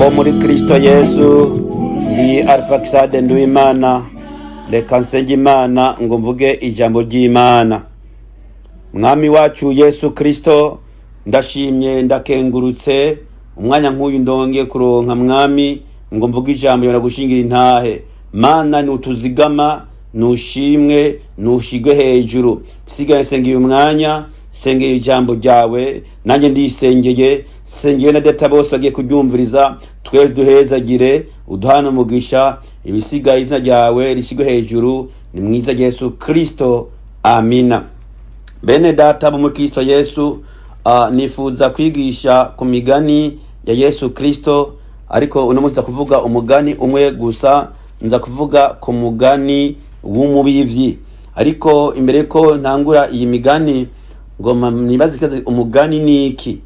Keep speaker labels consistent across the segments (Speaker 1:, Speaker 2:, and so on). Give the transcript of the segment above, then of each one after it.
Speaker 1: Bo muri Kristo Yesu, ni Arifakisade Nduwimana. Reka nsenge Imana ngo mvuge ijambo ry'Imana. Mwami wacu Yesu Kristo, ndashimye, ndakengurutse umwanya nk'uyu ndongeye kuronka, Mwami, ngo mvuge ijambo yona gushingira intahe. Mana, nutuzigama, nushimwe, nushigwe hejuru. Sigaye nsengeye umwanya, sengeye ijambo ryawe, nanjye ndisengeye, sengeye na data bose bagiye kuryumviriza. Twese duhezagire, uduhane umugisha, ibisigaye izina ryawe rishyirwe hejuru. Ni mwiza Yesu Kristo, amina. Bene data bo muri Kristo Yesu, nifuza kwigisha ku migani ya Yesu Kristo, ariko uno munsi nza kuvuga umugani umwe gusa. Nza kuvuga ku mugani w'umubivyi. Ariko imbere ko ntangura iyi migani, ngoma nibaze ikibazo: umugani ni iki?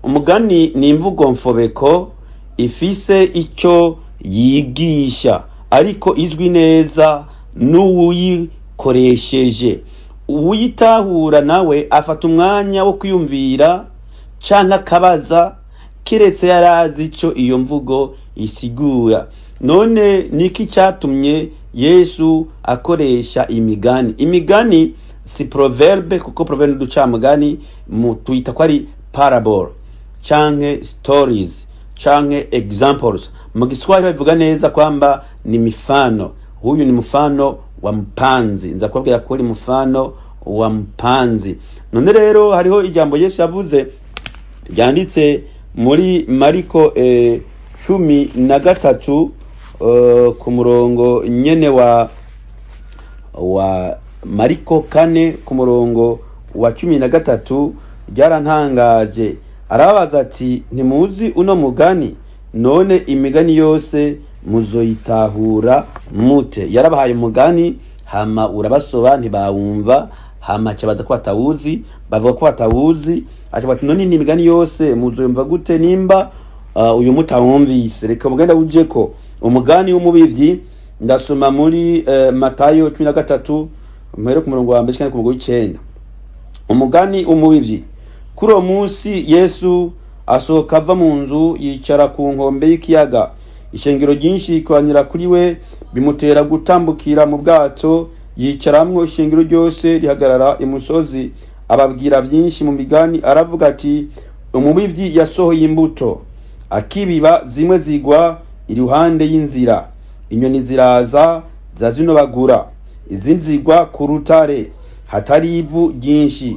Speaker 1: Umugani ni imvugo mfobeko ifise icyo yigisha, ariko izwi neza n'uwuyikoresheje. Uwuyitahura nawe afata umwanya wo kwiyumvira canke akabaza, kiretse yarazi ico iyo mvugo isigura. None niki cyatumye Yesu akoresha imigani? Imigani si proverbe, kuko proverbe n'uducamugani, tuyita ko ari parable canke stories canke examples. Mu Giswahili babivuga neza kwamba ni mifano. Huyu ni mfano wa mpanzi. Nza kubabwira ko ni mfano wa mpanzi. None rero hariho ijambo Yesu yavuze ryanditse muri Mariko 13, ku murongo nyene wa Mariko 4, ku murongo wa 13. Ryarantangaje. Arababaza ati: "Ntimuzi uno mugani? None imigani yose muzoyitahura mute?" Yarabahaye umugani, hama urabasoba, ntibawumva. Hama aca ko batawuzi, bavuga ko batawuzi. Aca bati: "None imigani yose muzoyumva gute nimba uyu mutawumvise?" Reka mugenda ujeko umugani w'umubivyi. Ndasoma muri Matayo 13, mpere ku murongo wa mbere ku murongo w'icenda. Umugani w'umubivyi. Kuri uwo munsi Yesu asohoka ava mu nzu, yicara ku nkombe y'ikiyaga. Ishengero ryinshi rikoranira kuri we, bimutera gutambukira mu bwato, yicaramwo. Ishengero ryose rihagarara imusozi. Ababwira vyinshi mu migani, aravuga ati: "Umubivyi yasohoye imbuto. Akibiba, zimwe zigwa iruhande y'inzira, inyoni ziraza zirazinobagura. Izindi zigwa ku rutare hatari ivu ryinshi,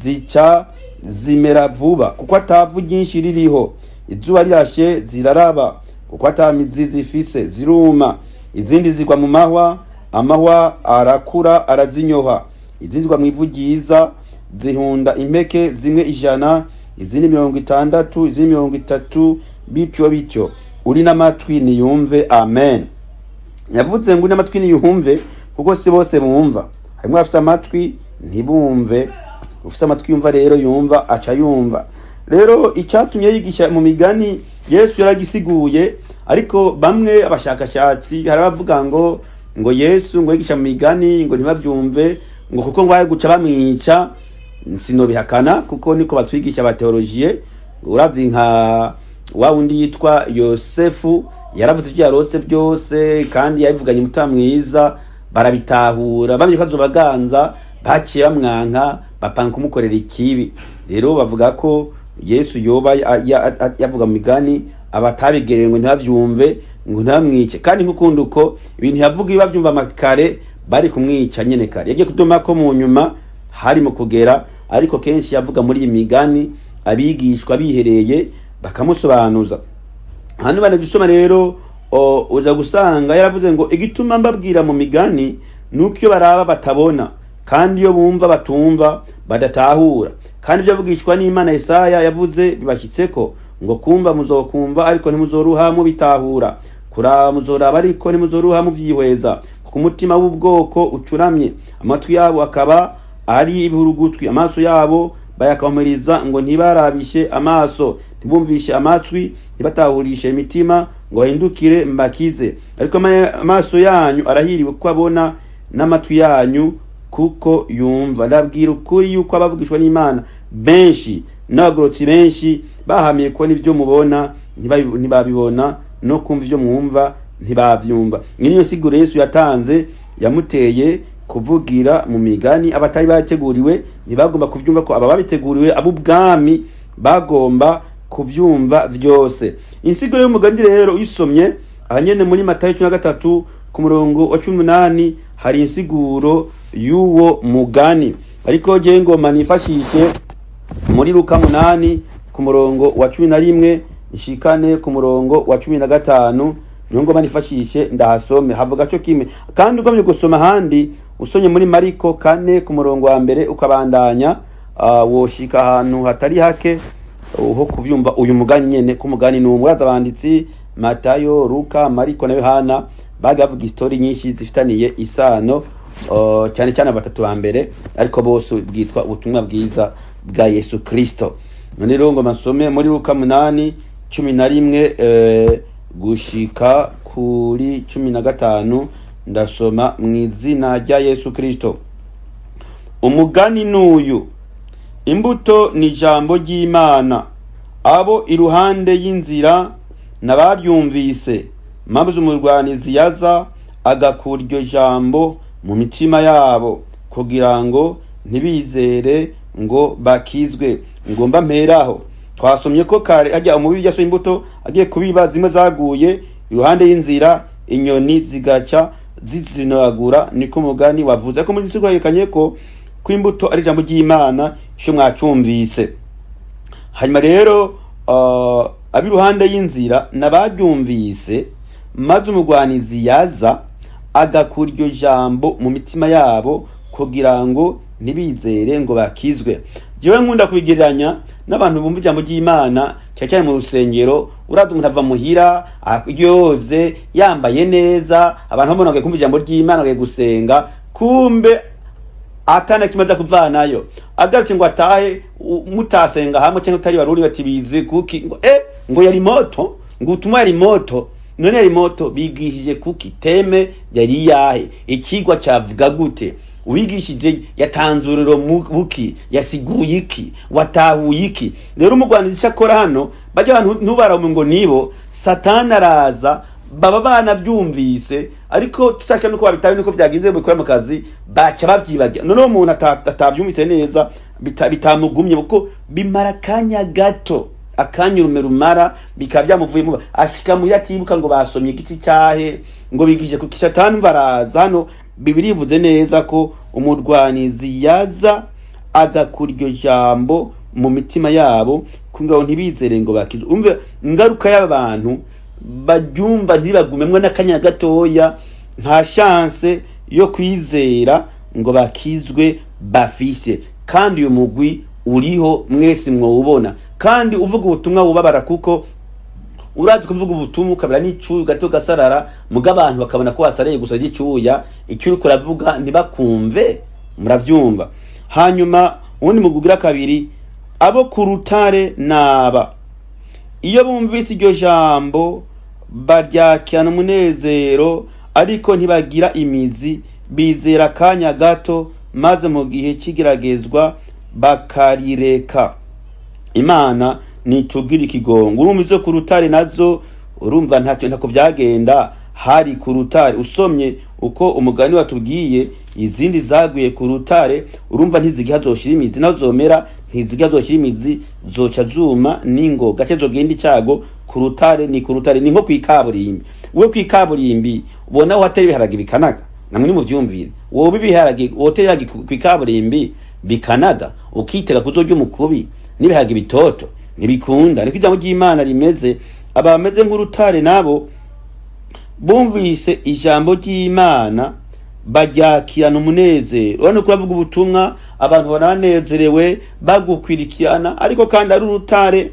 Speaker 1: zica zimera vuba kuko atavu ryinshi ririho. Izuba rirashe ziraraba, kuko ata mizi zifise, ziruma. Izindi zigwa mu mahwa, amahwa arakura arazinyoha. Izindi zigwa mu ivu ryiza, zihunda impeke, zimwe 100, izindi 60, izindi 30, bityo bityo. Uri n'amatwi niyumve. Amen." Yavuze ngo uri n'amatwi niyumve, kuko si bose bumva. Harimo abafite amatwi ntibumve. Ufite amatwi yumva rero, yumva aca yumva. Rero icyatumye yigisha mu migani, Yesu yaragisiguye. Ariko bamwe abashakashatsi hari abavuga ngo Yesu ngo yigisha mu migani ngo ntibavyumve, ngo kuko ngo bari guca bamwica. Sinobihakana, kuko niko batwigisha abateologiye. Urazi nka wa wundi yitwa Yosefu, yaravuze ibyo yarose byose, kandi yabivuganye umutima mwiza, barabitahura. Bamenye ko azobaganza, baciye bamwanka, bapanga kumukorera ikibi. Rero bavuga ko Yesu yoba yavuga mu migani abatabigerewe ngo ntibavyumve, ngo ntibamwice. Kandi nk'ukundi uko ibintu yavuga, iyo bavyumva amakare bari kumwica nyene kare. Yagiye kuduma ko mu nyuma hari mu kugera, ariko kenshi yavuga muri iyi migani, abigishwa bihereye bakamusobanuza. Hano bane dusoma rero, uza gusanga yaravuze ngo: "Igituma mbabwira mu migani nuko iyo baraba batabona, kandi iyo bumva batumva, badatahura. Kandi ibyo avugishwa n'Imana Yesaya yavuze bibashyitseko ngo: kumva muzokumva, ariko ntimuzoruha mubitahura; kuraba muzoraba, ariko ntimuzoruha muvyihweza. Kuko umutima w'ubwoko ucuramye, amatwi yabo akaba ari ibihurugutwi, amaso yabo bayakamiriza ngo ntibarabishe amaso, ntibumvishe amatwi, ntibatahurishe imitima, ngo bahindukire mbakize. Ariko amaso yanyu arahiriwe kuko abona, n'amatwi yanyu kuko yumva. Ndabwira ukuri yuko abavugishwa n'Imana benshi n'abagorotsi benshi bahamiye kubona ibyo mubona, ntibabibona, no kumva ivyo mwumva ntibavyumva. Iyi niyo nsiguro Yesu yatanze yamuteye kuvugira mu migani. Abatari bateguriwe ntibagomba kuvyumva, ko aba babiteguriwe ab'ubwami bagomba kuvyumva vyose. Insiguro y'umugani rero uyisomye ahanyene muri Matayo 13 ku murongo wa 18 hari insiguro y'uwo mugani, ariko je ngoma nifashishe muri Luka 8 ku murongo wa 11 nshikane ku murongo wa 15. Niyo ngoma nifashishe ndahasome, havuga co kimwe. Kandi ugomye gusoma ahandi, usomye muri Mariko 4 ku murongo wa 1 ukabandanya, woshika ahantu hatari hake ho kuvyumva uyu mugani nyene. Ko umugani ni umwe, abanditsi Matayo, Luka, Mariko na Yohana bagiye bavuga isitori nyinshi zifitaniye isano, cyane cyane batatu ba mbere, ariko bose bwitwa ubutumwa bwiza bwa Yesu Kristo. None rero ngo masome muri Luka 8:11 gushika kuri 15, ndasoma mu izina rya Yesu Kristo. Umugani n'uyu: imbuto ni ijambo ry'Imana. Abo iruhande y'inzira n'abaryumvise, maze umurwanizi yaza agakura iryo jambo mu mitima yabo, kugira ngo ntibizere ngo bakizwe. Ngomba mperaho twasomye ko kare hajya umubibi yasohoye imbuto agiye kubiba, zimwe zaguye iruhande y'inzira, inyoni zigaca zizinagura, niko umugani wavuze. Ariko muri nsiguro yerekanye ko imbuto ari ijambo ry'Imana, icyo mwacyumvise. Hanyuma rero ab'iruhande y'inzira n'abaryumvise, maze umugwanizi yaza agakura iryo jambo mu mitima yabo, kugira ngo ntibizere ngo bakizwe. Jewe nkunda kubigereranya n'abantu bumva ijambo ry'Imana cyane cyane mu rusengero. Uraza umuntu ava muhira yoze, yambaye neza, abantu bamubona bagiye kumva ijambo ry'Imana, bagiye gusenga, kumbe atana kimwe aza kuvanayo. Agarutse ngo atahe, mutasenga hamwe cyangwa utari waruri, bati bize kuki? Ngo ngo yari moto, ngo utumwa yari moto. None yari moto bigishije kuki? Thème yari yahe? Ikigwa cyavuga gute? Uwigishije yatanze ururo buki? Yasiguye iki? Watahuye iki? Rero umugwanizi icyo akora hano, bajya abantu ntubarame ngo nibo Satani araza, baba banabyumvise, ariko tutashaka nuko babitaye, nuko byagenze bikora mu kazi, baca babyibagira. Noneho umuntu atabyumvise neza, bitamugumye, kuko bimara akanya gato, akanya urume rumara bikaba byamuvuyemo, ashika muhira atibuka ngo basomye igiti cyahe, ngo bigije ku Satani. Baraza hano, Bibiliya ivuze neza ko umurwanizi yaza agakura iryo jambo mu mitima yabo kugira ngo ntibizere ngo bakizwe. Umve ingaruka y'abantu baryumva ntibagumemwo n'akanya gatoya, nta chance yo kwizera ngo bakizwe bafise. Kandi uyu mugwi uriho, mwese mwowubona. Kandi uvuga ubutumwa bubabara, kuko urazi kuvuga ubutumwa ukabera n'icyuya gato gasarara, muga abantu bakabona ko wasaraye gusa ry'icyuya, icyo uriko uravuga ntibakumve. Muravyumva. Hanyuma ubundi mugugira kabiri, abo ku rutare naba iyo bumvise iryo jambo baryakirana umunezero, ariko ntibagira imizi, bizera akanya gato, maze mu gihe cy'igeragezwa bakarireka. Imana nitugira ikigongo. Urumva izo ku rutare nazo, urumva ntacyo ntako byagenda, hari ku rutare. Usomye uko umugani watubwiye, izindi zaguye ku rutare, urumva ntizigiha zoshira imizi, naho zomera ntizigiha zoshira imizi, zoca zuma n'ingoga gace zogenda icyago. Ku rutare ni ku rutare, ni nko kwikaburimbi. We kwikaburimbi ubona aho hatera ibiharage bikanaga, namwe nimuvyumvire, wowe ibiharage wotera ibiharage kwikaburimbi bikanaga, ukitega kuzorya umukubi n'ibiharage bitoto? Ntibikunda. Niko ijambo ry'Imana rimeze. Aba bameze nk'urutare nabo bumvise ijambo ry'Imana baryakirana umunezero. Urabona ko uravuga ubutumwa, abantu baranezerewe bagukwirikirana, ariko kandi ari urutare,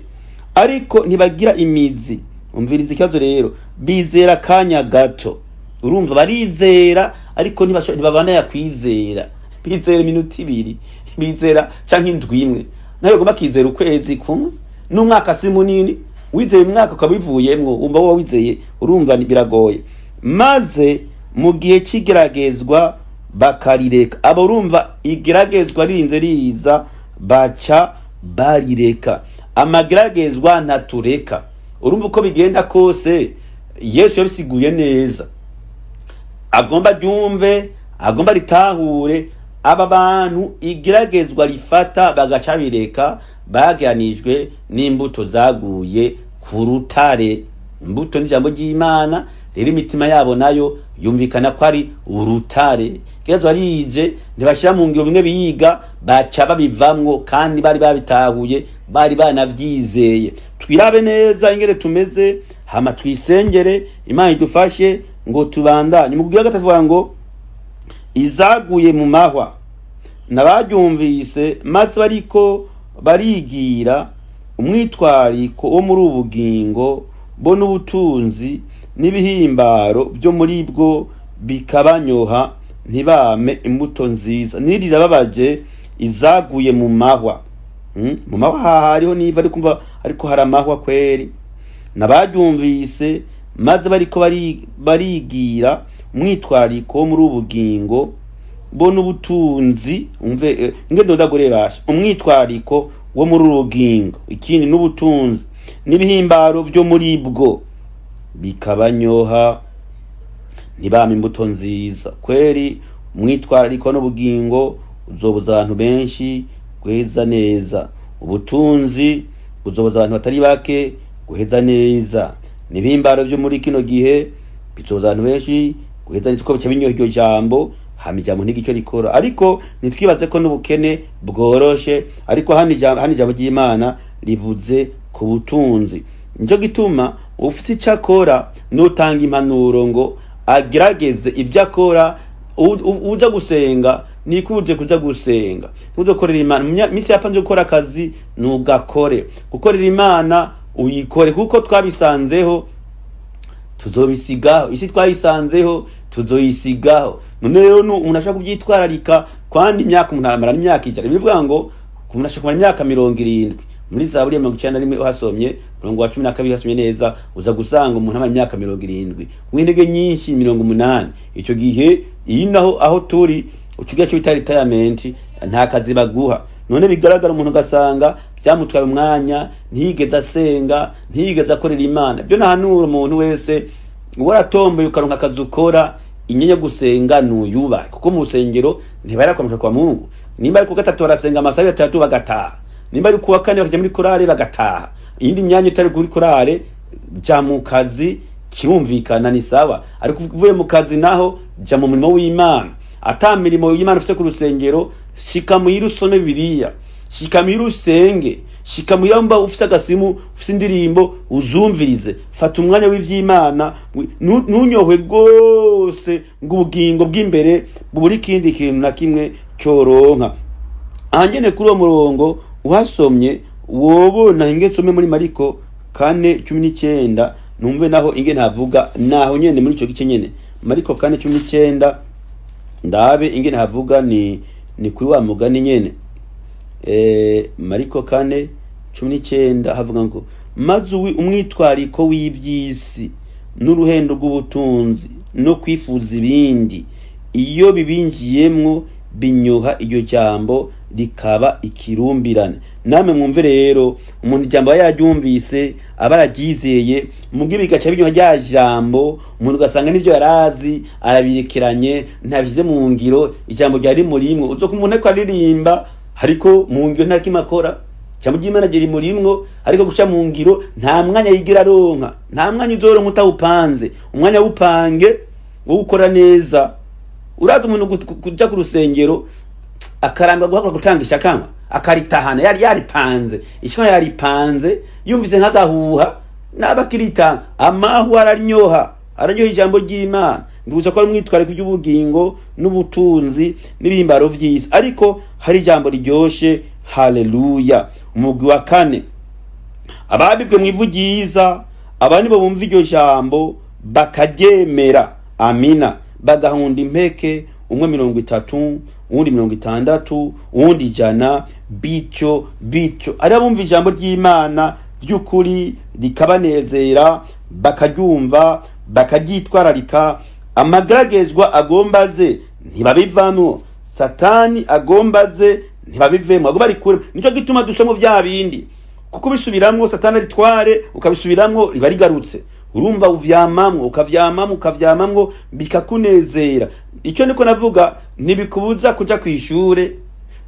Speaker 1: ariko ntibagira imizi. Umviriza ikibazo rero: bizera akanya gato. Urumva barizera, ariko ntibabana yakwizera. Bizera iminota 2, bizera canke indwi imwe, nawe ugomba akizera ukwezi kumwe n'umwaka si munini. Wizeye umwaka ukabivuyemwo, wumva wowe wizeye? Urumva biragoye. Maze mu gihe cy'igeragezwa bakarireka. Abo urumva igeragezwa ririnze riza baca barireka. Amageragezwa ntatureka. Urumva uko bigenda kose, Yesu yabisiguye neza. Agomba ryumve, agomba ritahure. Aba bantu igeragezwa rifata bagaca bireka, baganijwe n'imbuto zaguye ku rutare. Imbuto n'ijambo ry'Imana. Rero imitima yabo nayo yumvikana ko ari urutare. Igeragezwa rije, ntibashyira mu ngiro bimwe biga, baca babivamwo kandi bari babitahuye, bari banavyizeye. Twirabe neza ingene tumeze, hama twisengere Imana idufashe ngo tubandanye. Mu kugira gatatu avuga ngo izaguye mu mahwa nabaryumvise, maze bariko barigira umwitwariko wo muri ubu bugingo bo n'ubutunzi n'ibihimbaro byo muri bwo bikabanyoha, ntibame imbuto nziza. Niri rirababaje, izaguye mu mahwa. Mu mahwa hariho n'ivu, ariko umva, ariko hari amahwa kweri. Nabaryumvise maze bariko barigira umwitwariko wo muri ubu bugingo bo n'ubutunzi. Umve nge ndondagure basha umwitwariko wo muri ubu bugingo, ikindi n'ubutunzi n'ibihimbaro byo muri bwo bikabanyoha, ntibame imbuto nziza. Kweri umwitwarariko n'ubugingo uzobuza abantu benshi guheza neza. Ubutunzi buzobuza abantu batari bake guheza neza. N'ibihimbaro byo muri kino gihe bizobuza abantu benshi guheza neza, kuko bica binyoha iryo jambo, hama ijambo ntigico rikora. Ariko ntitwibaze ko n'ubukene bworoshe. Ariko hano ijambo ry'Imana rivuze ku butunzi. Nico gituma ufise ico akora nutanga impanuro ngo agerageze ibyo akora. Uja gusenga, nikuje kuja gusenga, ntuze gukorera Imana. Misi yapanze gukora akazi, nugakore. Gukorera Imana uyikore, kuko twabisanzeho tuzobisigaho, isi twayisanzeho tuzoyisigaho. None rero umuntu ashobora kubyitwararika kwandi imyaka umuntu aramara imyaka 100. Bivuga ngo umuntu ashobora kumara imyaka 70. Muri Zaburi ya 91 uhasomye umurongo wa 12, uhasomye neza, uza gusanga umuntu amara imyaka 70, w'intege nyinshi 80. Icyo gihe iyi naho aho turi ukiga cyo bita retirement, nta kazi baguha. None bigaragara umuntu ugasanga byamutwaye umwanya, ntiyigeze asenga, ntiyigeze akorera Imana. Byo nahanura umuntu wese waratomboye ukaronka akazi ukora, inyanya gusenga nuyubahe, kuko mu rusengero ntibarakomeka kwa Mungu. Nimba ari ku gatatu barasenga amasaha 3 bagataha, nimba ari kuwa kane bakajya muri korale bagataha. Iyindi myanya itari kuri korale, ja mu kazi, kirumvikana ni sawa. Ariko uvuye mu kazi naho ja mu murimo w'Imana. Ata mirimo y'Imana ufite ku rusengero, shika muhira usome Bibiliya, shika muhira usenge, shika muhira mba ufise agasimu, ufise indirimbo uzumvirize. Fata umwanya w'ivy'Imana, ntunyohwe rwose ngo ubugingo bw'imbere bubure ikindi kintu na kimwe cyoronka. Aha nyene kuri uwo murongo uhasomye wobona inge nsome muri Mariko 4:19, numve naho inge ntavuga naho nyene muri ico gice nyene. Mariko 4:19, ndabe inge ntavuga, ni kuri wa mugani nyene. Mariko 4:19 havuga ngo maze umwitwariko w'iby'isi n'uruhendo rw'ubutunzi no kwifuza ibindi, iyo bibinjiyemwo binyoha iryo jambo, rikaba ikirumbirane. Namwe mwumve rero, umuntu ijambo aba yaryumvise, aba yaryizeye, mugibe bigaca binyoha rya jambo, umuntu ugasanga n'ivyo yarazi arabirekeranye, ntabishyize mu ngiro. Ijambo ryari murimwo, uzo umuntu ariko aririmba, ariko mu ngiro nta kimwe akora. Ijambo ry'Imana riri murimwo, ariko guca mu ngiro nta mwanya yigira aronka. Nta mwanya uzoronka utawupanze. Umwanya wupange wo gukora neza. Uraza umuntu kuja ku rusengero akaramba guhaguruka gutanga ishakanwa, akaritahana yari yaripanze ishakanwa, yaripanze yumvise nk'agahuha n'abakiritanga. Amahwa araryoha, araryoha ijambo ry'Imana. Ndibutsa ko ari umwitwariko ry'ubugingo n'ubutunzi n'ibihimbaro vy'isi, ariko hari ijambo riryoshe. Haleluya! Umugwi wa kane, ababibwe mu ivu ryiza. Aba nibo bumva iryo jambo bakaryemera, amina, bagahunda impeke, umwe 30, uwundi 60, uwundi 100, bityo bityo. Ari abumva ijambo ry'Imana ry'ukuri rikabanezera, bakaryumva, bakaryitwararika. Amageragezwa agomba aze ntibabivamwo, Satani agomba aze ntibabivemo, agomba rikure. Nicyo gituma dusoma vya bindi. Kuko ubisubiramwo, Satani aritware, ukabisubiramwo, riba rigarutse. Urumva uvyamamwo, ukavyamamwo, ukavyamamwo, bikakunezera. Icyo niko navuga, ntibikubuza kuja kw'ishure,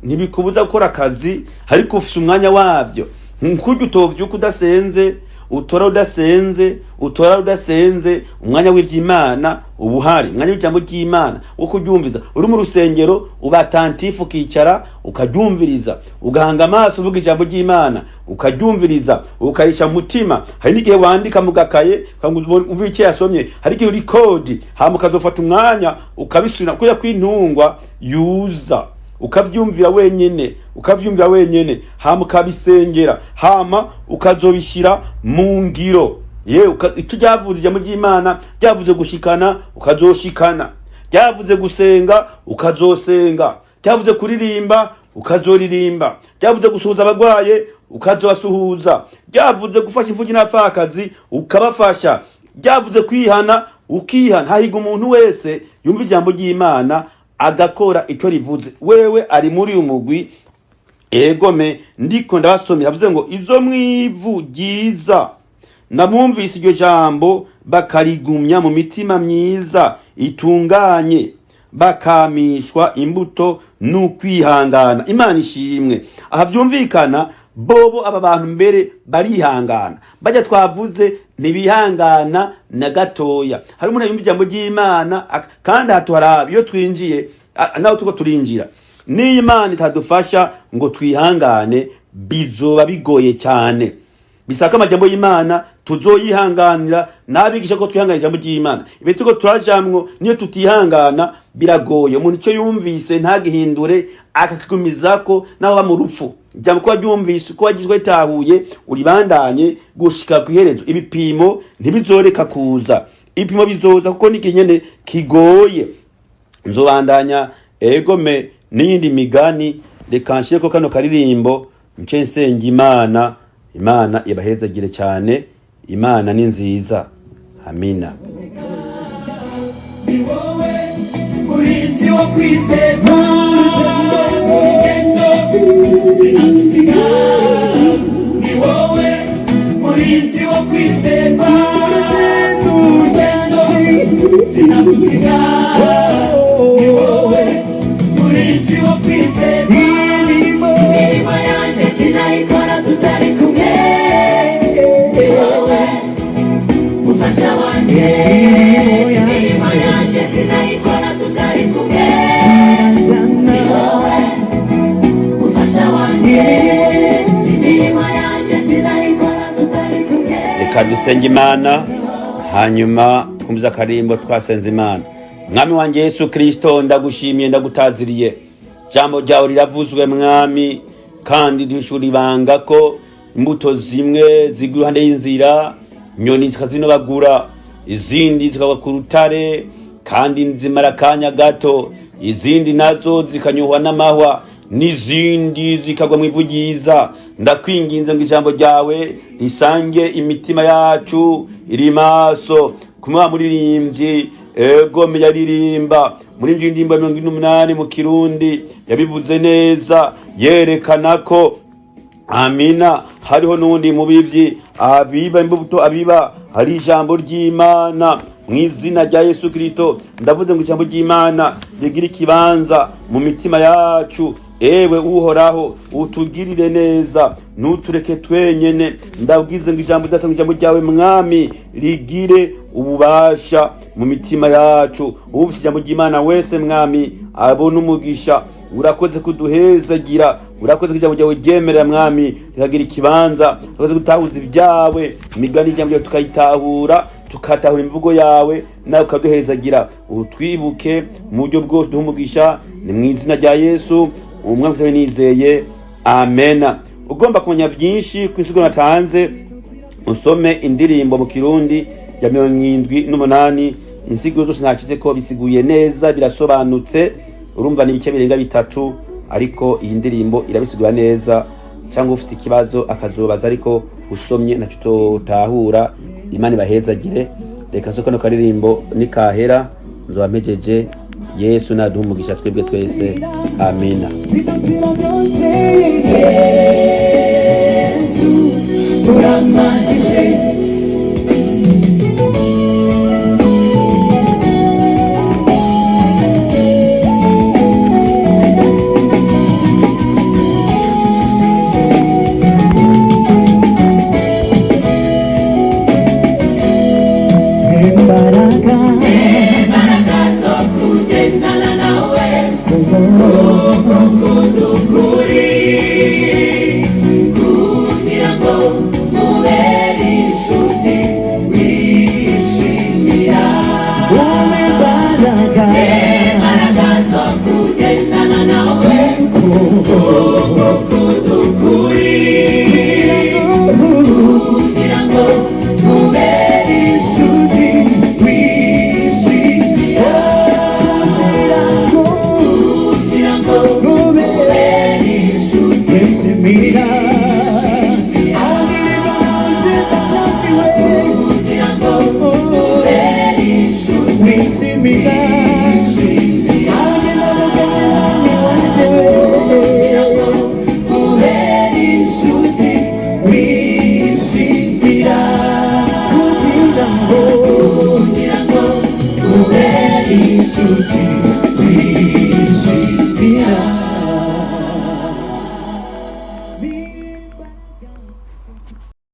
Speaker 1: ntibikubuza gukora akazi, ariko ufise umwanya wavyo. Nkurya utovyuka udasenze, utora udasenze, utora udasenze. Umwanya w'ivy'Imana uba uhari, umwanya w'ijambo ry'Imana wo kuryumviza. Uri mu rusengero, uba attentif, ukicara ukaryumviriza, ugahanga amaso uvuga ijambo ry'Imana, ukaryumviriza, ukarisha mu mutima. Hari n'igihe wandika mu gakaye umva icyo yasomye, hari igihe uri kodi, hama ukazofata umwanya ukabisubira kuya kw'intungwa yuza, ukavyumvira wenyene, ukavyumvira wenyene, hama ukabisengera, hama ukazobishyira mu ngiro. Ye icyo ryavuze, ijambo ry'Imana ryavuze gushikana, ukazoshikana; ryavuze gusenga, ukazosenga; ryavuze kuririmba, ukazoririmba; ryavuze gusuhuza abagwaye, ukazobasuhuza; ryavuze gufasha imfuvyi n'abapfakazi, ukabafasha; ryavuze kwihana, ukihana. Hahiga umuntu wese yumva ijambo ry'Imana agakora icyo rivuze. Wewe ari muri uyu mugwi. Egome, ndiko ndabasomera, avuze ngo izo mwivu ryiza nabumvise iryo jambo, bakarigumya mu mitima myiza itunganye, bakamishwa imbuto n'ukwihangana. Imana ishimwe. Aha vyumvikana bobo, aba bantu mbere barihangana. Bajya twavuze ntibihangana na gatoya. Hari umuntu yumva ijambo ry'Imana, kandi aha tuharaba iyo twinjiye, naho tuko turinjira, niyo Imana itadufasha ngo twihangane, bizoba bigoye cyane. Bisaka amajambo y'Imana tuzoyihanganira, n'abigisha ko twihangana ijambo ry'Imana. Ibi turiko turajamwo, niyo tutihangana biragoye. Umuntu icyo yumvise ntagihindure, akakigumizako naho aba mu rupfu. Ijambo ko waryumvise, ko wagizwe ritahuye, uribandanye gushika ku iherezo. Ibipimo ntibizoreka kuza, ibipimo bizoza, kuko ni nyene kigoye. Nzobandanya, egome, n'iyindi migani. Reka nshireko kano karirimbo nce nsenga Imana. Imana ibahezagire cyane. Imana ni nziza. Amina.
Speaker 2: Ni wowe murinzi wo kwizerwa mu rugendo, sinagusiga. Ni wowe murinzi wo kwizerwa mu rugendo, sinagusiga. Ni wowe murinzi wo kwizerwa. Imirimo yanjye sinayikora tutari kumwe. Ni wowe mufasha wanjye. Imirimo yanjye sinayikora tutari kumwe. Ni wowe mufasha wanjye. Imirimo yanjye sinayikora tutari kumwe.
Speaker 1: Reka dusenge Imana, hanyuma twumvize akarimbo twasenze Imana. Mwami wanjye Yesu Kristo, ndagushimiye, ndagutaziriye. Jambo ryawe riravuzwe, Mwami, kandi duhishura ibanga ko imbuto zimwe zigwa iruhande y'inzira, inyoni zikazinobagura, izindi zikagwa ku rutare kandi zimara akanya gato, izindi nazo zikanyohwa n'amahwa, n'izindi zikagwa mu ivu ryiza. Ndakwinginze ngo ijambo ryawe risange imitima yacu iri maso. Kumwe wa muririmbyi, egome, yaririmba muri ibyo indirimbo 48 mu Kirundi, yabivuze neza, yerekana ko, amina, hariho n'undi mubivyi abiba imbuto, abiba hari ijambo ry'Imana. Mu izina rya Yesu Kristo, ndavuze ngo ijambo ry'Imana rigira ikibanza mu mitima yacu. Ewe Uhoraho, utugirire neza, ntutureke twenyene. Ndabwize ngo ijambo udasanga, ijambo ryawe, Mwami, rigire ububasha mu mitima yacu. Ufite ijambo ry'Imana wese, Mwami, abona umugisha. Urakoze kuduhezagira, urakoze ko ijambo ryawe ryemerera, Mwami, rikagira ikibanza. Urakoze gutahuza ibyawe imigani, ijambo ryawe tukayitahura, tukatahura imvugo yawe, nawe ukaduhezagira. Utwibuke mu buryo bwose, duhe umugisha. Ni mu izina rya Yesu Umwami wese nizeye, amena. Ugomba kumenya byinshi ku insigo natanze, usome indirimbo mu Kirundi ya 78. Insigo zose ntakize ko bisiguye neza, birasobanutse. Urumva ni ibice birenga bitatu, ariko iyi ndirimbo irabisigura neza. Cyangwa ufite ikibazo akazobaza, ariko usomye ntacyo utahura. Imana ibahezagire. Reka so kano karirimbo nikahera nzoba mpejeje. Yesu naduha umugisha twebwe twese. Amina.
Speaker 2: Bidatira byose. Yesu. nshuti.